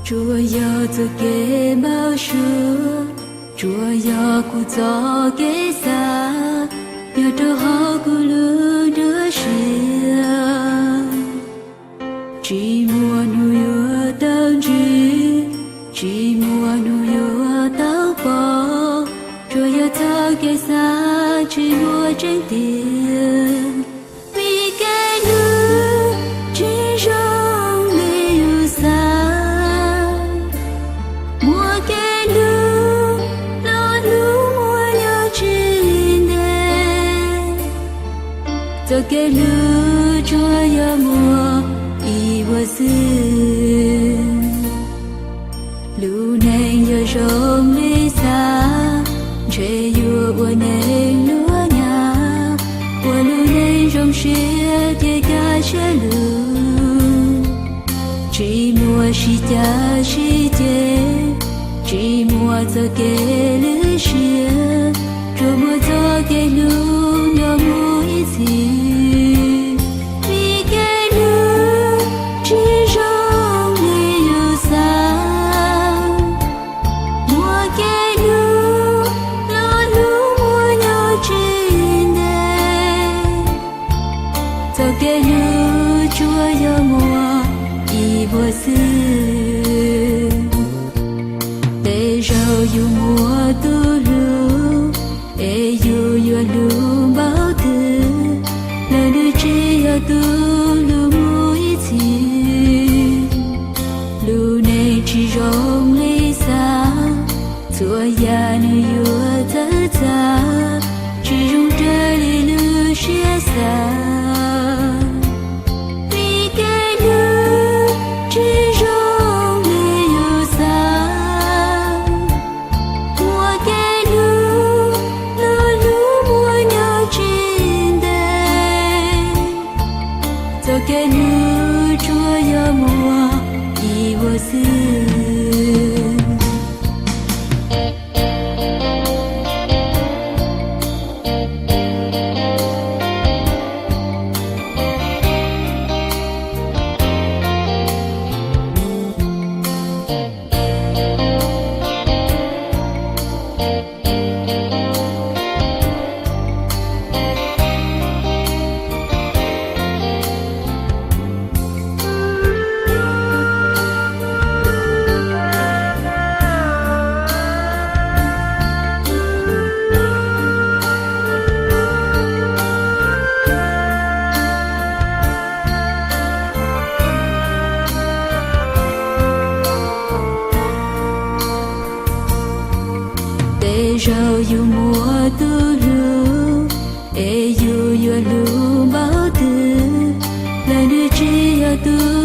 Tsuas yog txoj kev npau suav, tsuas yog kuv txoj kev xav, nyob rau hauv kuv lub nruab siab. Tsis muaj hnub yuav tau ntsib, tsis muaj hnub yuav tau pom, tsuas yog txoj kev xav tsis muaj tseeb tiag. Vim kev hlub tsis zoo li yus xav, muaj kev hlub, lo lus muaj nyob tsis ntev. Txoj kev hlub tsuas yog muaj ib vuag xwb. Lub neej yog zoo li xav, ntshe yuav ua neej luag nyab, ua lub neej zoo siab ces kaj siab lug. Tsis muaj sib cav sib ceg, tsis muaj txoj kev lwj siab, tsuas muaj txoj kev hlub nyob mus ib txhis. Vim kev hlub tsis zoo li yus xav, muaj kev hlub, lo lus muaj nyob tsis ntev. Txoj kev hlub tsuas yog muaj ib vuag xwb. Tej zaum yus muaj tus hlub, es yus yuav hlub npaum twg los nws tsis yog tus hlub mus ib txhis. Lub neej tsis zoo li xav, txhua yam nws yuav txawv txav, tsis zoo raws li lub siab xav. Vim kev hlub tsis zoo li yus xav, muaj kev hlub, lo lus muaj nyob tsis ntev. Txoj kev hlub tsuas yog muaj ib vuag xwb. Tej zaum yus muaj tus hlub, es yus yuav hlub npaum twg los nws tsis yog tus